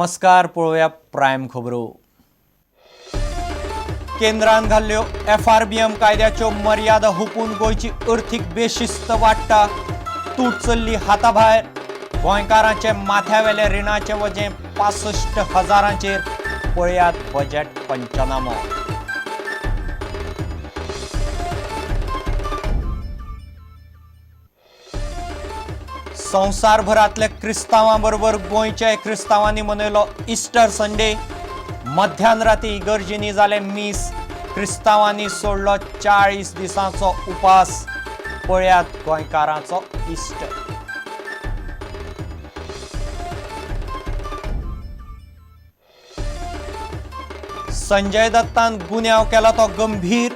नमस्कार, पळोवया प्रायम खबरो. केंद्रान घाल्ल्यो एफआरबीएम कायद्याच्यो मर्यादा हुपून गोंयची अर्थीक बेशिस्त वाडटा. तूट चल्ली हाताभायर. गोंयकारांचे माथ्यावेले रिणाचें वजें 65 हजारांचेर. पळयात बजेट पंचनामो. संवसारभरांतल्या क्रिस्तांवां बरोबर गोंयच्या क्रिस्तांवांनी मनयलो इस्टर संडे. मध्यान राती इगर्जींनी जालें मीस. क्रिस्तांवांनी सोडलो 40 दिसांचो उपास. पळयात गोंयकारांचो इस्टर. संजय दत्तान गुन्यांव केला तो गंभीर.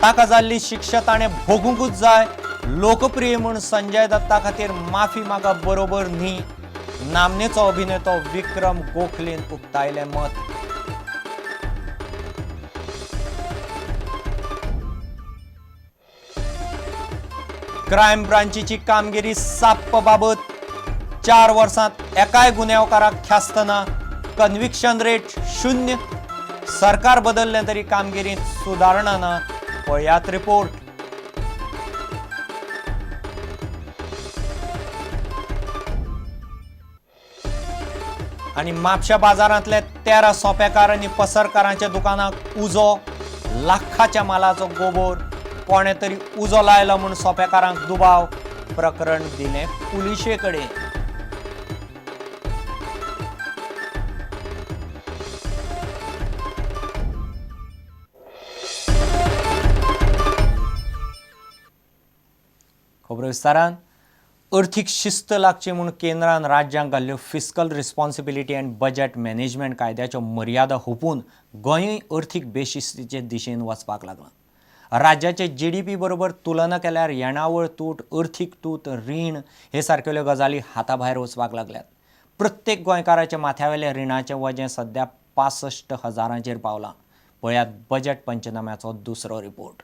ताका जाल्ली शिक्षा ताणें भोगूंकूच जाय. लोकप्रिय म्हूण संजय दत्ता खातीर माफी मागप बरोबर न्ही, नामनेचो अभिनेतो विक्रम गोखलेन उक्तायलें मत. क्रायम ब्रांचीची कामगिरी साप्प बाबत. 4 वर्सांत एकाय गुन्यांवकाराक ख्यास्त ना. Conviction rate 0. सरकार बदललें तरी कामगिरींत सुदारणा ना. पळयात रिपोर्ट. आनी म्हापशा बाजारांतले 13 सोंपेकार आनी पसरकारांच्या दुकानाक उजो. लाखाच्या मालाचो गोबोर. कोणें तरी उजो लायलो म्हूण सोंपेकारांक दुबाव. प्रकरण दिलें पुलिशे कडेन. खबरो विस्तारान. अर्थीक शिस्त लागची म्हूण केंद्रान राज्यांक घाल्ल्यो Fiscal Responsibility and Budget Management कायद्याच्यो मर्यादा हुपून गोंयूय अर्थीक बेशिस्तीचे दिशेन वचपाक लागलां. राज्याचे जीडीपी बरोबर तुलना केल्यार येणावळ तूट, अर्थीक तूट, रीण हे सारकेल्यो गजाली हाताभायर वचपाक लागल्यात. प्रत्येक गोंयकाराच्या माथ्यावेल्या रिणाचें वजें सध्या 65 हजारांचेर पावलां. पळयात बजेट पंचनाम्याचो दुसरो रिपोर्ट.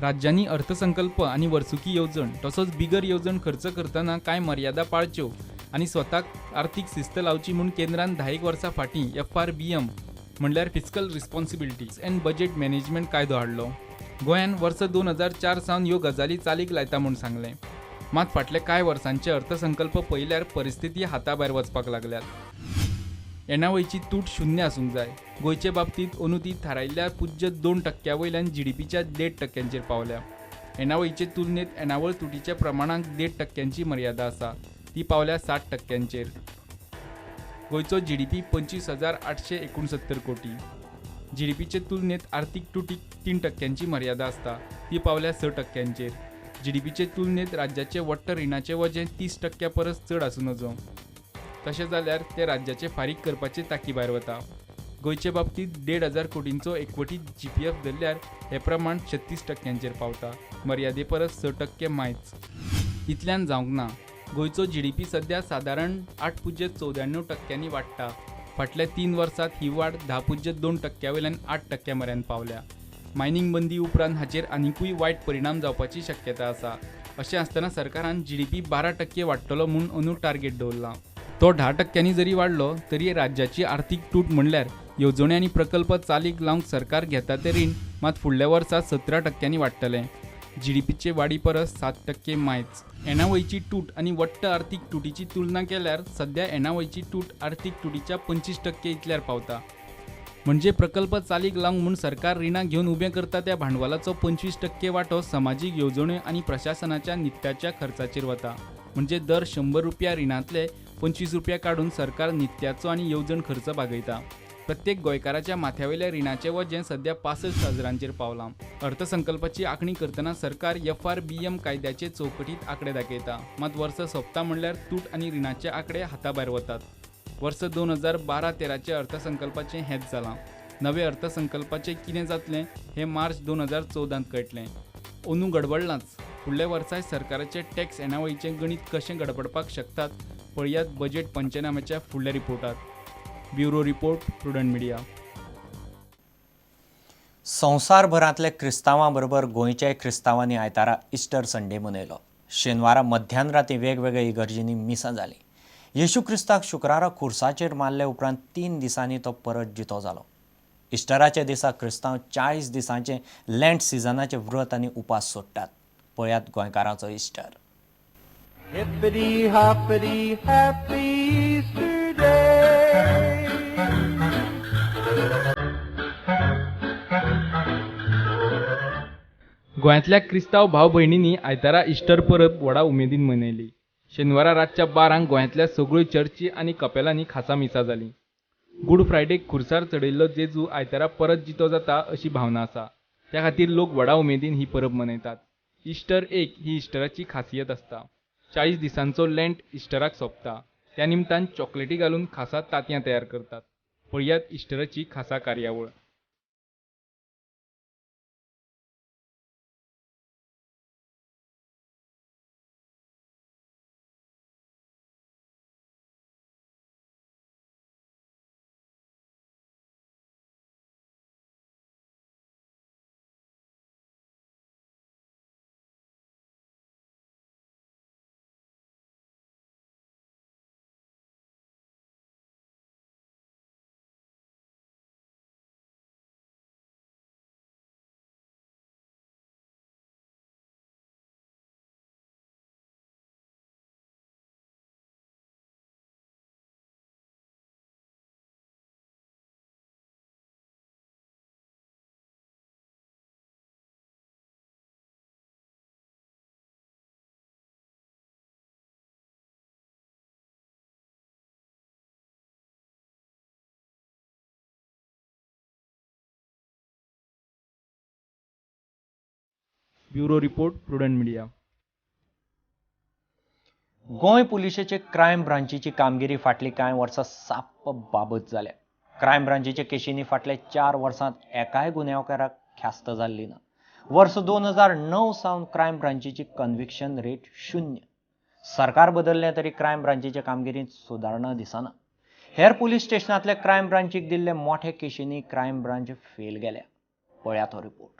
राज्यांनी अर्थसंकल्प आनी वर्सुकी येवजण तसोच बिगर येवजण खर्च करतना कांय मर्यादा पाळच्यो आनी स्वताक आर्थीक शिस्त लावची म्हूण केंद्रान 10 एक वर्सां फाटीं एफआरबीएम म्हणल्यार Fiscal Responsibilities and Budget Management कायदो हाडलो. गोंयान वर्स 2004 सावन ह्यो गजाली चालीक लायता म्हूण सांगलें. मात फाटल्या कांय वर्सांचे अर्थसंकल्प पळयल्यार परिस्थिती हाताभायर वचपाक लागल्यात. येणावळीची तूट 0 आसूंक जाय. गोंयचे बाबतींत अंदू ती थारायल्ल्या 0.2 टक्क्या वयल्यान जीडीपीच्या 1.5 टक्क्यांचेर पावल्या. येणावळीचे तुलनेत येणावळ तुटीच्या प्रमाणाक 1.5 टक्क्यांची मर्यादा आसा, ती पावल्या 60 टक्क्यांचेर. गोंयचो जीडीपी 25,869 कोटी. जीडीपीचे तुलनेत आर्थीक तुटीक 3 टक्क्यांची मर्यादा आसता, ती पावल्या 6 टक्क्यांचेर. जीडीपीचे तुलनेत राज्याचे वट्ट रिणाचें वजें 30 टक्क्या परस चड आसूं नजो. तशें जाल्यार तें राज्याचे फारीक करपाचे तांकी भायर वता. गोंयचे बाबतींत 1,500 कोटींचो एकवटीत जीपीएफ धरल्यार हें प्रमाण 36 टक्क्यांचेर पावता, मर्यादे परस 6 टक्के मायज. इतल्यान जावंक ना. गोंयचो जीडीपी सध्या सादारण 8.94 टक्क्यांनी वाडटा. फाटल्या 3 वर्सांत ही वाड 10.2 टक्क्या वयल्यान 8 टक्क्या मेरेन पावल्या. मायनींग बंदी उपरांत हाचेर आनिकूय वायट परिणाम जावपाची शक्यता आसा. अशें आसतना सरकारान जीडीपी 12 टक्के वाडटलो म्हूण अंदू टार्गेट दवरला. तो 10 टक्क्यांनी जरी वाडलो तरी राज्याची आर्थीक तूट म्हणल्यार येवजण्यो आनी प्रकल्प चालीक लावंक सरकार घेता तें रीण मात फुडल्या वर्सा 17 टक्क्यांनी वाडटलें, जीडीपीचे वाडी परस 7 टक्के मायज. येणावळीची तूट आनी वट्ट आर्थीक तुटीची तुलना केल्यार सध्या येणावळीची तूट आर्थीक तुटीच्या 25 टक्के इतल्यार पावता. म्हणजे प्रकल्प चालीक लावंक म्हूण सरकार रिणां घेवन उबें करता त्या भांडवलाचो 25 टक्के वांटो समाजीक येवजण्यो आनी प्रशासनाच्या नित्याच्या खर्चाचेर वता. म्हणजे दर 100 रुपया रिणांतले 25 रुपया काडून सरकार नित्याचो आनी येवजण खर्च भागयता. प्रत्येक गोंयकाराच्या माथ्यावयल्या रिणाचें वजें सध्या 65 हजारांचेर पावलां. अर्थसंकल्पाची आंखणी करतना सरकार एफआरबीएम कायद्याचे चौकटीत आंकडे दाखयता. मात वर्स सोंपता म्हणल्यार तूट आनी रिणाचे आंकडे हाताभायर वतात. वर्स 2012-13चे अर्थसंकल्पाचें हेंच जालां. नवे अर्थसंकल्पाचें कितें जातलें हें मार्च 2014त कळटलें. अंदू गडबडलांच, फुडल्या वर्साय सरकाराचे टॅक्स येणावळीचें गणीत कशें गडबडपाक शकतात, पळयात बजेट पंचनाम्याच्या फुडल्या रिपोर्टात. Bureau report, prudent media. संवसारभरांतले क्रिस्तांवां बरोबर गोंयच्याय क्रिस्तांवांनी आयतारा इस्टर संडे मनयलो. शेनवारा मध्यान राती वेगवेगळ्या इगर्जींनी मिसां जालीं. येशू क्रिस्ताक शुक्रारा खुर्साचेर मारले उपरांत 3 दिसांनी तो परत जितो जालो. इस्टराच्या दिसा क्रिस्तांव 40 दिसांचें लँट सिजनाचें व्रत आनी उपास सोडटात. पळयात गोंयकारांचो Easter. Hippity hoppity happy Easter day. गोंयांतल्या क्रिस्तांव भाव भयणींनी आयतारा इस्टर परब व्हडा उमेदीन मनयली. शेनवारा रातच्या 12 गोंयांतल्या सगळ्यो चर्ची आनी कपेलांनी खासा मिसां जालीं. गूड फ्रायडेक खुर्सार चडयल्लो जेजू आयतारा परत जितो जाता अशी भावना आसा. त्या खातीर लोक व्हडा उमेदीन ही परब मनयतात. इस्टर एक ही इस्टराची खासियत आसता. 40 दिसांचो लँट इस्टराक सोंपता. त्या निमतान चॉकलेटी घालून खासा तांतयां तयार करतात. पळयात इस्टराची खासा कार्यावळ. Bureau report, Prudent Media. Goa पुलिशेचे क्रायम ब्रांचीची कामगिरी फाटली कांय वर्सां साप्प बाबत जाल्या. क्रायम ब्रांचीच्या केशींनी फाटल्या 4 वर्सांत एकाय गुन्यांवकाराक ख्यास्त जाल्ली ना. वर्स 2009 सावन क्रायम ब्रांचीची कन्विक्शन रेट 0. सरकार बदललें तरी क्रायम ब्रांचीच्या कामगिरींत सुदारणा दिसना. हेर पुलीस स्टेशनांतल्या क्रायम ब्रांचीक दिल्ले मोठे केशींनी क्रायम ब्रांच फेल गेल्या. पळयात हो रिपोर्ट.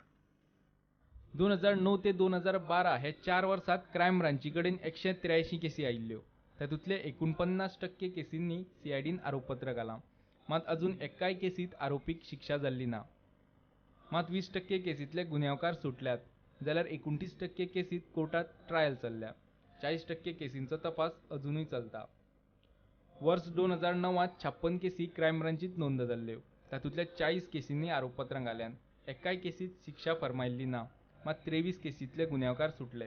2009 ते 2012 हे 4 वर्सांत क्रायम ब्रांची कडेन 183 केसी आयिल्ल्यो. तातूंतले 49% केसींनी सीआयडीन आरोपपत्र घालां. मात अजून एकाय केसींत आरोपीक शिक्षा जाल्ली ना. मात 20% केसींतले गुन्यांवकार सुटल्यात जाल्यार 29% केसींत कोर्टांत ट्रायल चल्ल्या. 40% केसींचो तपास अजुनूय चलता. वर्स 2009 56 केसी क्रायम ब्रांचींत नोंद जाल्ल्यो. तातूंतल्या 40 केसींनी आरोपपत्रां घाल्यात. एकाय केसींत शिक्षा फर्मायल्ली ना. मात 23 केसींतले गुन्यांवकार सुटले.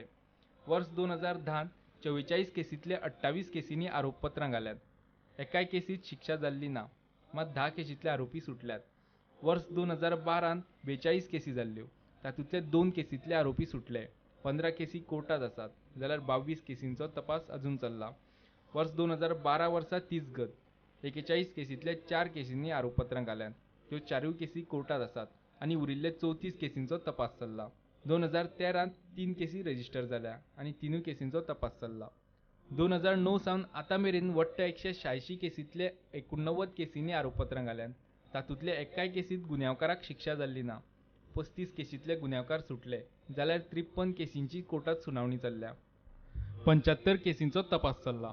वर्स 2010 44 केसींतले 28 केसींनी आरोपपत्रां घाल्यात. एकाय केसींत शिक्षा जाल्ली ना. मात 10 केसींतले आरोपी सुटल्यात. वर्स 2012 42 केसी जाल्ल्यो. तातूंतले 2 केसींतले आरोपी सुटले. 15 केसी कोर्टांत आसात जाल्यार 22 केसींचो तपास अजून चल्ला. वर्स 2012 वर्सा तीच गत. 41 केसींतले 4 केसींनी आरोपपत्रां घाल्यात. त्यो 4 केसी कोर्टांत आसात आनी उरिल्ले 34 केसींचो तपास चल्ला. 2013 3 केसी रजिस्टर जाल्या आनी 3 केसींचो तपास चल्ला. 2009 सावन आतां मेरेन वट्ट 186 केसींतले 89 केसींनी आरोपपत्रां घाल्यात. तातूंतले एकाय केसींत गुन्यांवकाराक शिक्षा जाल्ली ना. 35 केसींतले गुन्यांवकार सुटले जाल्यार 53 केसींची कोर्टांत सुनावणी चल्ल्या. 75 केसींचो तपास चल्ला.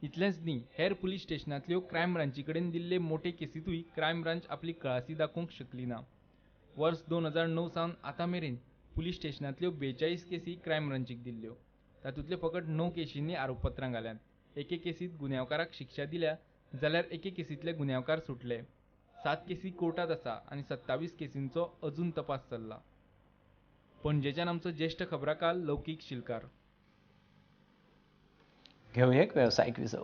इतलेंच न्ही, हेर पुलीस स्टेशनांतल्यो क्रायम ब्रांची कडेन दिल्ले मोटे केसींतूय क्रायम ब्रांच आपली कळासी दाखोवंक शकली ना. वर्स 2009 सावन आतां मेरेन पुलीस स्टेशनांतल्यो 42 केसी क्रायम ब्रांचीक दिल्ल्यो. तातूंतल्यो फकत 9 केशींनी आरोपपत्रां घाल्यात. एके केसींत गुन्यांवकाराक शिक्षा दिल्या जाल्यार एके केसींतले गुन्यांवकार सुटले. 7 केसी कोर्टांत आसा आनी 27 केसींचो अजून तपास चल्ला. पणजेच्यान आमचो ज्येश्ठ खबराकार लौकीक शिलकार. घेवया एक वेवसायीक विसव.